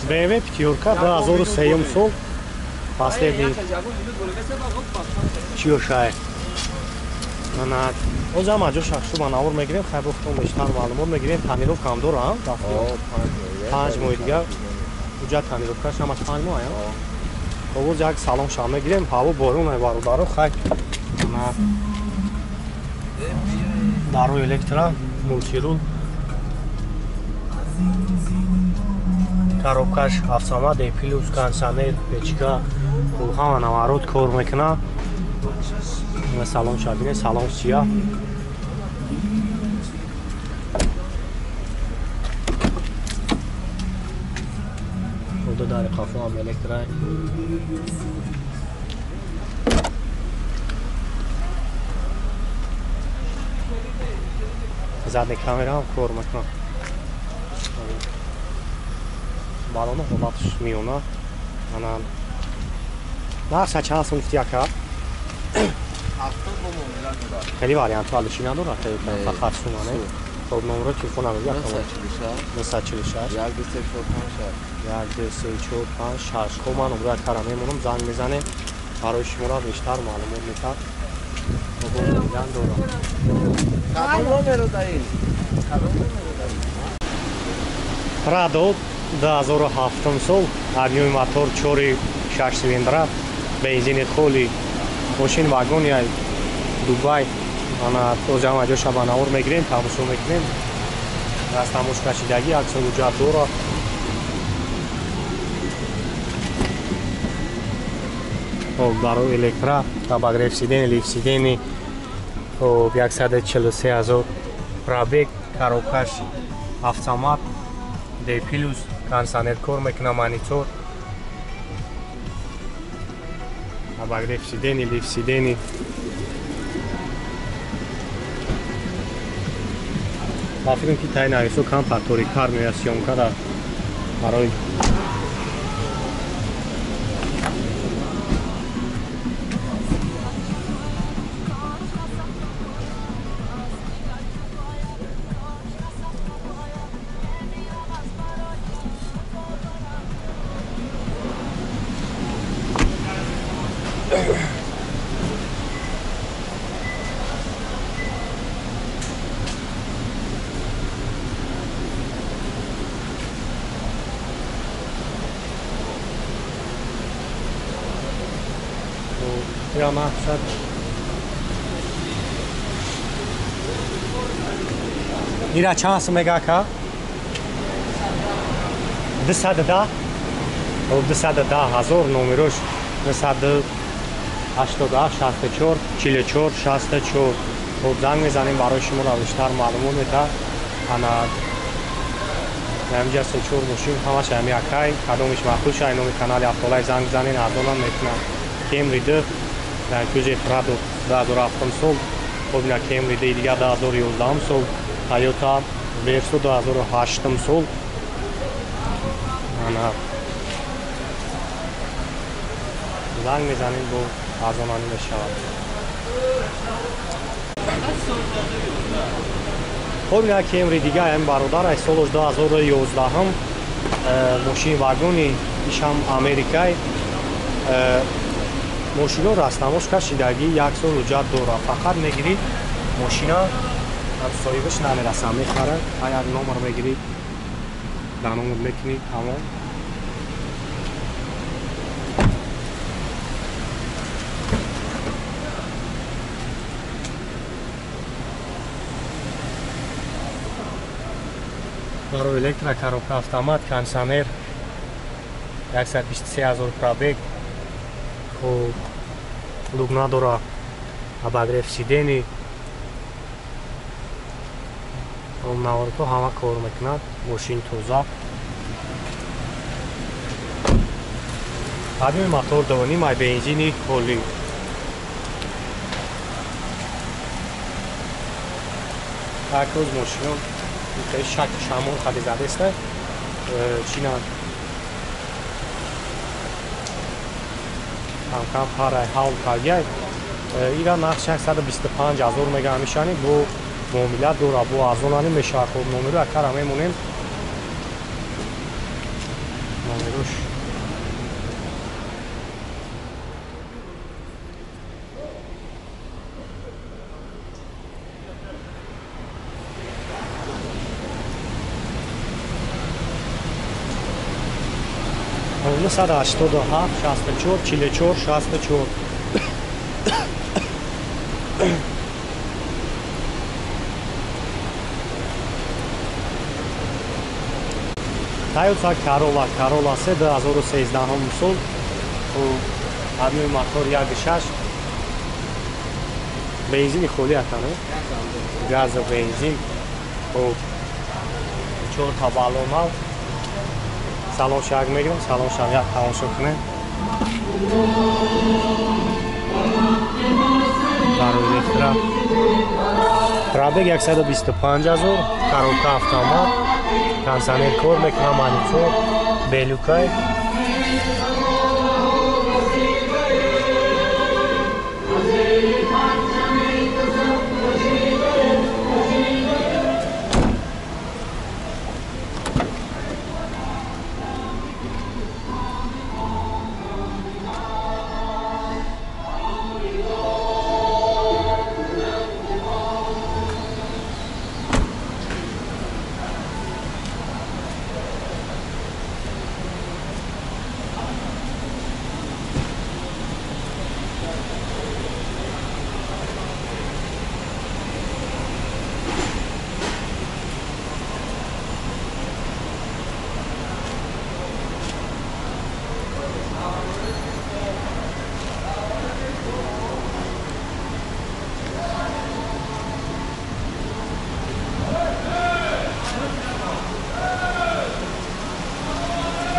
BMW пятёрка 2003 сол. Последний. Чиёшай. Ана озам аҷо шахшу ба навор мегирем, хай бохтон бештар маълумот мегирем. Тонировка ҳам дорам. 5 моҳи дигар. Уҷа тонировкаш ҳамаш 5 моҳ ая. Овоз як салом шам мегирем. Ҳаво борон ай бародаро, хай. Ана даро электро, мултирул. Коробкаш автомат, D плюс, кондиционер, печка, ҳама наворот кор мекунад. Салон шабине, салон сия. Худо дар қафо ҳам электро. Задний камера ҳам кор мекунад. Балоно ҳолатш миёна. Ана нарха чанд сум гуфти ака? Хеле вариантҳо алиши надорад, фақат сумане. Хоб номро телефон ҳам мегӯяд. 946 1 2 3 4 5 6 1 2 3 4 5 6. Хоб ман номро акара мемонам, занг мезанем. Барои шуморо бештар маълумот метад. Хоб дорам. Прадо 2007 сол, объёми мотор 4,6 цилиндра, бензини холи, мошин вагони Дубай. Ана озам аҷоша ба навор мегирем, тамошо мекунем. Растамош кашидагӣ, як сол ҳуҷҷат дорад. Хоб барои электро, обогрев сидени, лифт сидени, хоб 143 000 пробег, коробкаш автомат, D плюс, кондиционер кор мекунад, монитор, обогрев сидени, лифт сидени. Ба фикрам ки таи нависо камтар торикар меояд съёмка дар барои я мақсад ира чанд сум мега ака? 210. Хоб 210 000 номерош 987 64 44 64. Хоб занг мезанем барои шуморо бештар маълумот метад. Ана ҳамҷа 3-4 мошин ҳамаш ҳами акай, кадомиш маъқул шай номи канали Автолайф занг бизанен, арзонам мекунам. Camry 2 дар куҷе Prado 2007 сол, хоб ина Camry 2 дигар 2011 сол, Toyota Verso 2008 сол. Ана занг мезанем, бо арзонанӣ мешавад. Хоб ина Camry дигар ҳам бародар ай солаш 2011 мошини вагони ишам Америкай. Мошино растамош кашидагӣ, як сол ҳуҷҷат дорад. Фақат мегирӣ мошина ҳам соҳибаш намераса, мехара, як номер мегирӣ, дар номер мекунӣ, тамом. Барои электро, коробка автомат, кондиционер, 123 000 пробег. Хоб лук надора, обогрев сидени, наворто ҳама кор мекунад, мошин тоза. Объёми мотор 2,5 ай бензини холӣ. Як рӯз мошино шак шамол хади задеста чина кам-кам парай ҳавл кардяй. Ира нарх 625 000 мега ҳамишани бо Муомила дора, бо арзон намешавад. Хоб номеро акара мемонем. Номерош 987 64 44 64. Toyota Corolla, Corolla 3 2013 сол. Объёми мотор 1.6. Бензини холи атане. Газ ва бензин. Хоб 4 та баллон. Салон шаг мегирам, салон шаг як тамошо кунем. Барои электро. Пробег 125 000, коробка автомат, кондиционер кор мекунам, монитор, белюкай.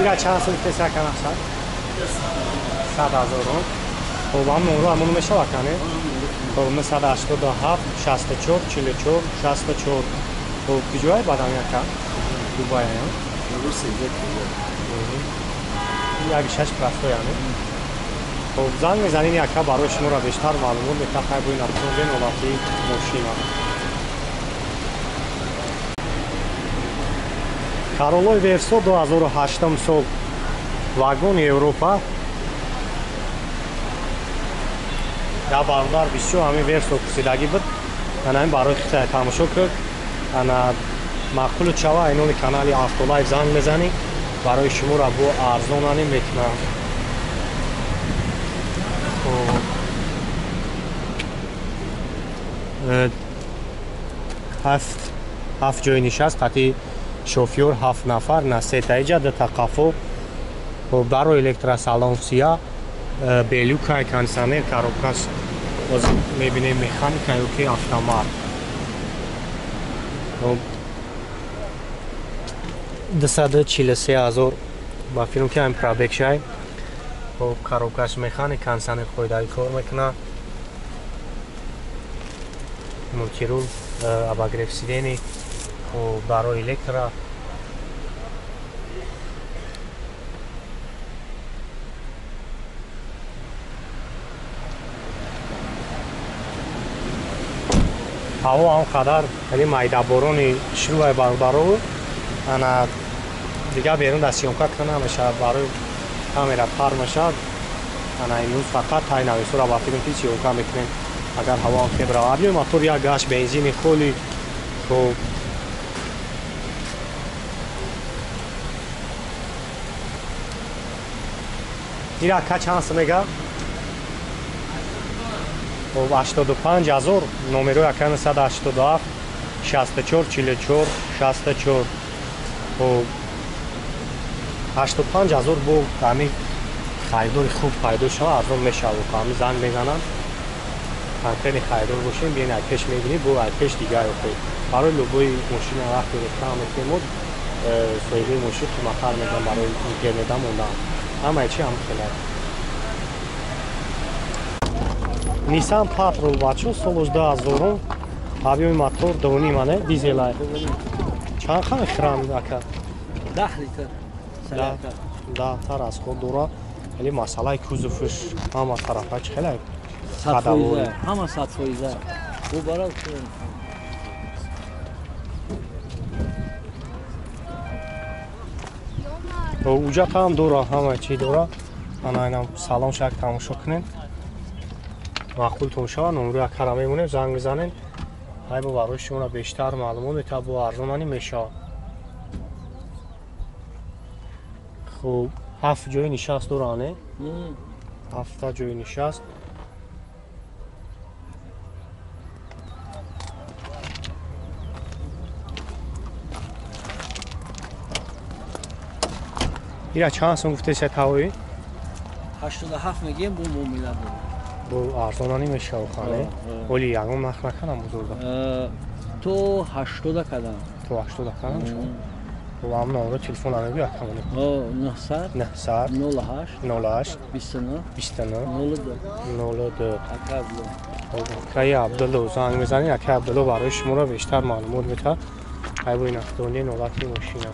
Ира чанд сум теса канаса? 100,000 ром. Хоб ам номро амон мешава кане? Хоб 987 64 44 64. Хоб куҷое бадам яка? Дубай ям. Як шаш простой яне. Хоб занг мезанин яка барои шуморо бештар маълумот метаҳад хай бои нафтон ҳолати мошина. Каролой Версо 2008 сол, вагон Европа. Я бародар бисёр ҳамин Версо пурсидагӣ буд. Ана ҳамин барои хита тамошо кард. Ана маъқулу чава айнони канали Автолайф занг мезанӣ, барои шуморо бо арзон ани мекунам. Ҳафт ҷои нишаст, қатъи шофёр 7 нафар, на се та иҷа, ду та қафо. Барои электросалон сия, белюкай, кондиционер, коробкаш. Боз мебинем механика ё ки автомат. 243,000 ба филм ки ҳамин пробег шай. Коробкаш механик, кондиционер қоидави кор мекунад. Мультирул, обогрев сидений, барои электро. Ҳаво ҳам қадар хеле майдаборони шурӯъ бародаро, ана дигар берун дар съёмка кунам мешавад, барои камера пар мешавад. Ана имрӯз фақат тай нависора ба филм ки съёмка мекунем, агар ҳаво ҳам хеб равад. Объёми мотор як гашт, бензини холи. Хоб ира ка чанд сум мега? Хоб 85,000, номерои ака 987 64 44 64. Хоб 85,000 бо ҳамин харидори хуб пайдо шава, арзон мешавад. Ҳамин занг мезананд, конкретни харидор бошем, биён ай пеш мебинӣ, бо ай пеш дигар ёфтед. Барои любои мошина вақте реклама мекунем, мо соҳиби мошин қиматтар мегӯянд барои интернета мондан. Ҳамаи чи ҳам хеле. Nissan Patrol бачо, солаш 2000, объёми мотор 2.5 ане, дизелай. Чанд хан храм ака? 10 литр. Да, тар аз худ дора. Вале масъалаи кузовш ҳама тарафа чи хеле 100%, ҳама 100%. Бу барав. Уҷа ҳам дора, ҳама чӣ дора. Ана инам салон шак тамошо кунед. Маъқултон шава, номри акара мемонем, занг мезанем. Ай бо барои шумо бештар маълумот метавад, бо арзонани мешавад. Хуб, 7 ҷои нишаст дора, не? 7 ҷои нишаст. Ира чанд сум гуфтеса тавои? 87 мегем, бо муомила дорем. Бо арзонани мешава хане? Оли ягон нарх накардам бузурга? То 80 кардам. То 80 кардам шумо? Бо ҳам номро телефон намегӯй акамоне? 900 900 08 08 29 29 02 02. Ака Абдулло. Акаи Абдулло занг мезанед, акаи Абдулло барои шуморо бештар маълумот метавад. Ай бо инакдонии нолати мошина.